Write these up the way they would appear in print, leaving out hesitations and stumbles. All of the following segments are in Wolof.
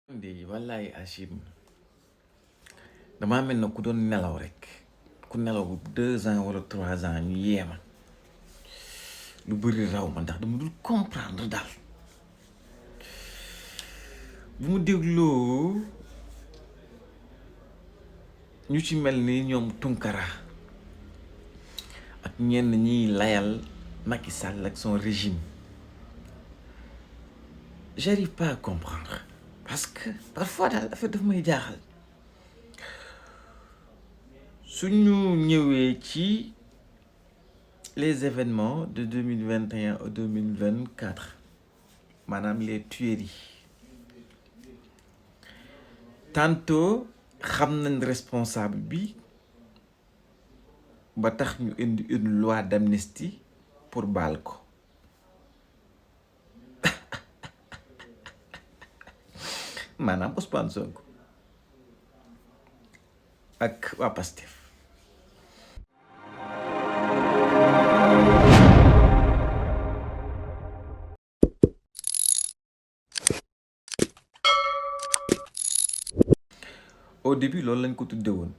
di wallaay Achim damaa mel na ku doon nelaw rek ku nelaw 2 ans wala 3 ans ñu yeema lu bëri raw ma ndax dama dul comprendre daal bu mu dégloo ñu ci mel ni ñoom Tunkara ak ñenn ñiy layal Macky Sall ak son régime j'arrive pas à comprendre parce que parfois daal affaire daf may jaaxal suñu ñëwee ci les événements de 2021 au 2024 maanaam les tueries tantôt xam nañ responsable bi ba tax ñu indi une loi d'amnistie pour baal ko maanaam Ousmane Sonko ak waa Pastef au début loolu lañ ko tudde woon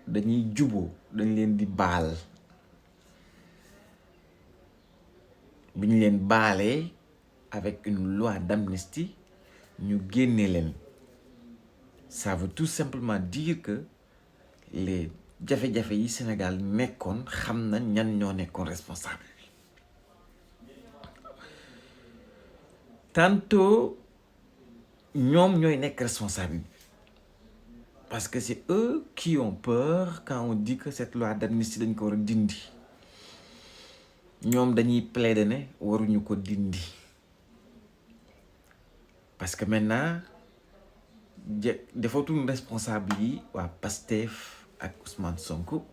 dañuy juboo dañ leen di baal bi ñu leen baalee avec une loi d'amnistie ñu génne leen ça veut tout simplement dire que les jafe-jafe yi Sénégal nekkoon xam na ñan ñoo nekkoon responsable tantôt ñoom ñooy nekk responsable parce que c'est eux qui ont peur quand on dit que cette loi d'amnistie dañ ko war a dindi ñoom dañuy plaider ne waruñu ko dindi parce que maintenant defatuñu responsable yi waa Pastef ak Ousmane Sonko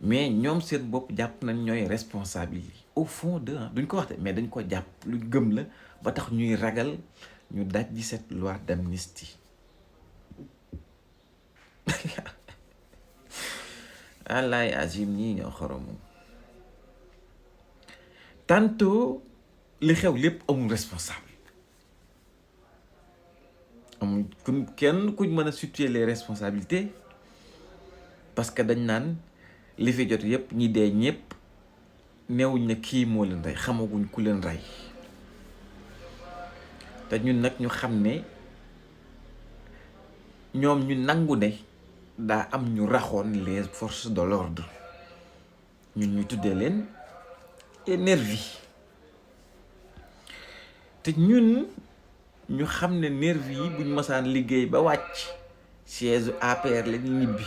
mais ñoom seen bopp jàpp nañ ñooy responsable yi au fond de duñ ko wax de mais dañ ko jàpp lu gëm la ba tax ñuy ragal ñu daj ji cette loi d'amnistie wallaay Azim ñii ñoo xoromu tantôt li xew lépp amul responsable amul kenn kuñ mën a situer les responsabilités parce que dañ naan li fi jot yépp ñi dee ñépp neewuñ na kii moo leen rey xamaguñ ku leen rey te ñun nag ñu xam ne ñoom ñu nangu ne daa am ñu raxoon les forces de l'ordre ñun ñu tuddee leen les nervis te ñun ñu xam ne nervis yi buñ masaan liggéey ba wàcc siège APR la ñu ñibbi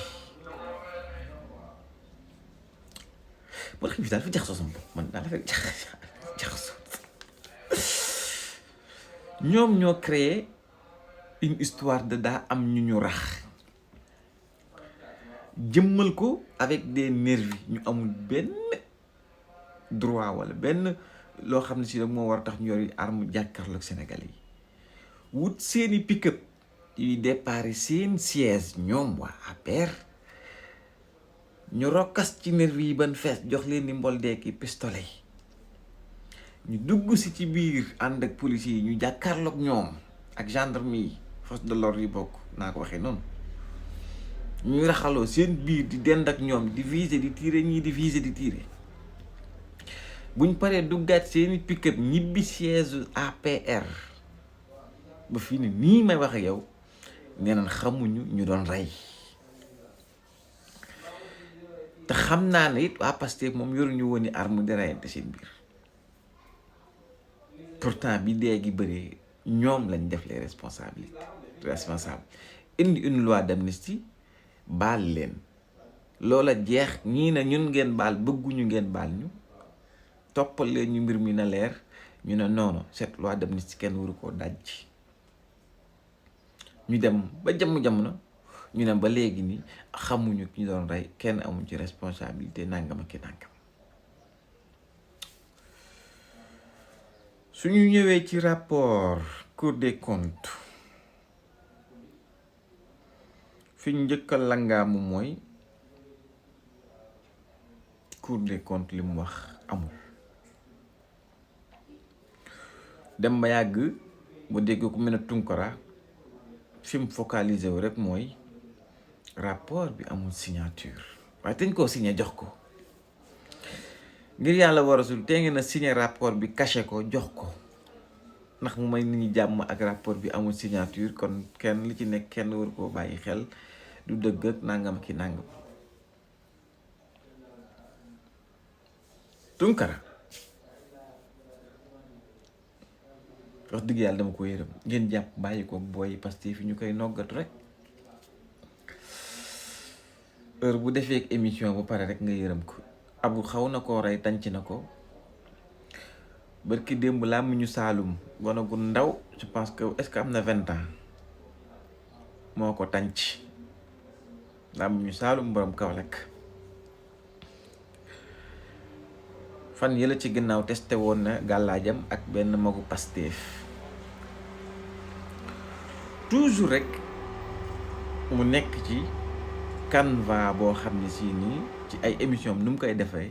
ba xam bi daal dafa jaxasoo sama bopp man daal dafa jaxasoo ñoom ñoo créé une histoire de daa am ñu ñu rax jëmmal ko avec des nervis ñu amul benn droit wala benn loo xam ne si nag moo war a tax ñu yor arme jàkkaarloog Sénégal yi wut seeni pick-up yuy déparé seen siège ñoom waa APR ñu rokkas ci nervis yi ban fees jox leen ni mbol deeki pistolet ñu dugg si ci biir ànd ak policiers yi ñu jàkkaarloog ñoom ak gendarme yi force de l'ordre yi bokk naa ko waxee noonu ñuy raxaloo seen biir di dend ak ñoom di viser di tirer ñii di viser di tirer buñ paree duggaat seeni pick-up ñibbi siège APR ba fii ne nii may wax ak yow nee nañ xamuñu ñu doon rey te xam naa ne it waa Pastef moom yoruñu woon ni arme di reyante seen biir pourtant bi dee gi bëree ñoom lañ def les responsables indi une loi d'amnistie baal leen loola jeex ñii na ñun ngeen baal bëgguñu ngeen baal ñu toppal leen ñu mbir mi na leer ñu ne non cette loi d'amnistie kenn waru koo daj ñu dem ba jamono ñu ne ba léegi ni xamuñu ki ñu doon rey kenn amuñ ci responsabilité nangam ak ki nangam suñu ñëwee ci rapport Cour des comptes fi ñu njëkk a langaamu mooy Cour des comptes li mu wax amul dem ba yàgg mu dégg ku mel ne Tunkara fi mu focalisé wu rek mooy rapport bi amul signature waaye dañ koo signé jox ko ngir yàlla war a sul te ngeen a signé rapport bi caché ko jox ko ndax mu may nit ñi jàmm ak rapport bi amul signature kon kenn li ci nekk kenn war koo bàyyi xel du dëgg ak nangam ki nangam. Tunkara wax dëgg yàlla dama ko yërëm ngeen jàpp bàyyi ko booy Pastef fi ñu koy noggatu rek heure bu defee émission ba pare rek nga yërëm ko. Abu xaw na koo rey tànc na ko barki démb laa mu ñu Saalum gone gu ndaw je pense que est-ce que am na 20 ans moo ko tànc laa mu ñu Saalum borom Kaolack fan yëla ci ginnaaw testé woon na gàllaajam ak benn magu Pastef toujours rek mu nekk ci canevas boo xam ne si nii ci ay émission nu mu koy defee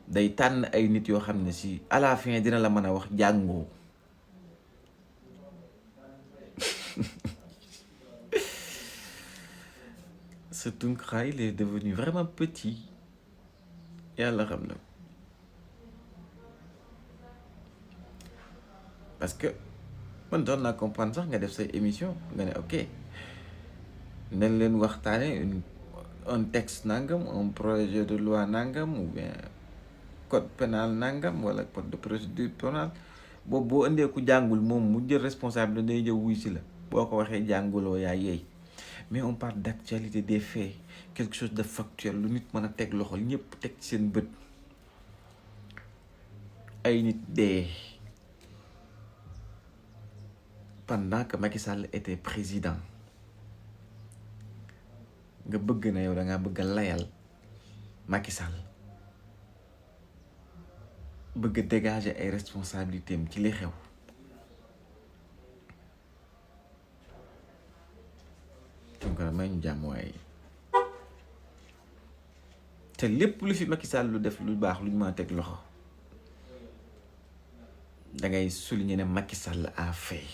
day tànn ay nit yoo xam ne si à la fin dina la mën a wax jàngoo ce Tunkara il est devenu vraiment petit yàlla xam na parce que man doon naa comprendre sax nga def say émission nga ne ok nañ leen waxtaane un texte nangam un projet de loi nangam ou bien code pénal nangam wala code de procédure pénale boobu boo indee ku jàngul moom mu jël responsable day jëw wuy si la boo ko waxee jànguloo yaa yeey mais on parle d'actualité des faits quelque chose de factuel lu nit mën a teg loxo ñëpp teg ci seen bët ay nit dee pendant que Macky Sall était président nga bëgg na yow da ngaa bëgg a layal Macky Sall bëgg a dégager ay responsabilités am ci li xew donc may ñu jàmm waaye te lépp lu fi Macky Sall lu def lu baax lu ñu mën a teg loxo da ngay souligner ne Macky Sall a fait.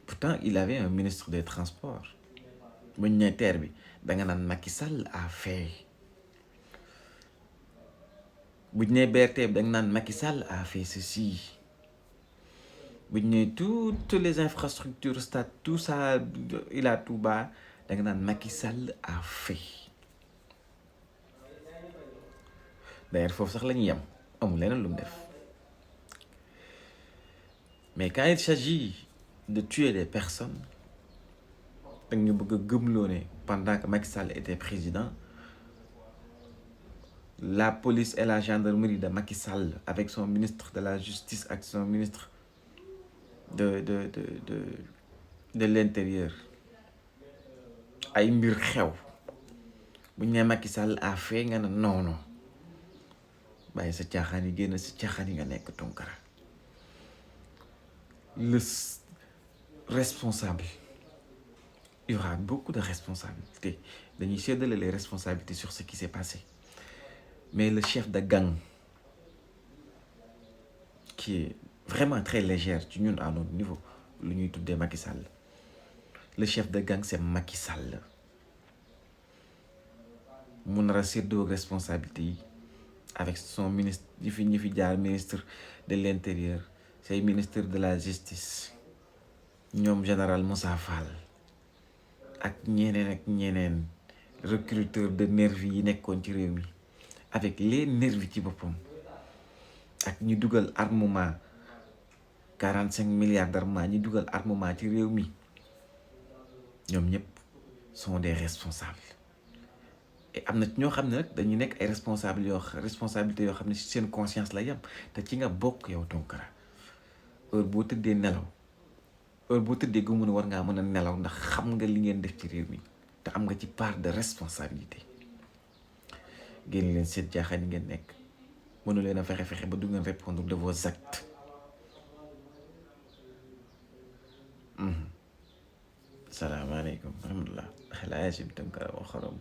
Pourtant il avait un ministre des transports bu ñu nee terre bi da nga naan Macky Sall a fait bu ñu nee BRT bi da nga naan Macky Sall a fait ceci bu ñu nee toutes les infrastructures stade tout ça Ila Touba da nga naan Macky Sall a fait. D'ailleurs foofu sax la ñuy yem amul leneen lu mu def mais quand il s'agit de tuer des personnes da nga bëgg a gëmloo ne pendant que Macky Sall était président la police et la gendarmerie de Macky Sall avec son ministre de la justice ak son ministre de l'intérieur ay mbir xew bu ñu nee Macky Sall a fait nga ne non bàyyi sa caaxaan yi génn sa caaxaan yi nga nekk Tunkara le responsable il y aura beaucoup de responsabilités dañuy séddale les responsabilités sur ce qui s'est passé mais le chef de gang qui est vraiment très légère ci ñun à notre niveau lu ñuy tuddee Macky Sall le chef de gang c'est Macky Sall mu nar a séddoo responsabilité yi avec son ministre ñi fi jaar ministre de l'intérieur c'est ministre de la justice ñoom général Moussa Fall ak ñeneen recruteur de nervi yi nekkoon ci réew mi avec les nervis ci boppam ak ñu dugal armement 45 milliards d'armement ñu dugal armement ci réew mi ñoom ñëpp sont des responsables et am na ñoo xam ne nag dañuy nekk ay responsabilités yoo xam ne ci seen conscience la yem te ci nga bokk yow Tunkara heure boo tëddee nelaw heure boo tëddee gu mun a war ngaa mën a nelaw ndax xam nga li ngeen def ci réew mi te am nga ci part de responsabilité génn leen seet jaaxaan yi ngeen nekk mënu leen a fexe ba du ngeen répondre de vos actes. Salaamaaleykum wa rahmatullah. Alaaji Tunkara wa xaram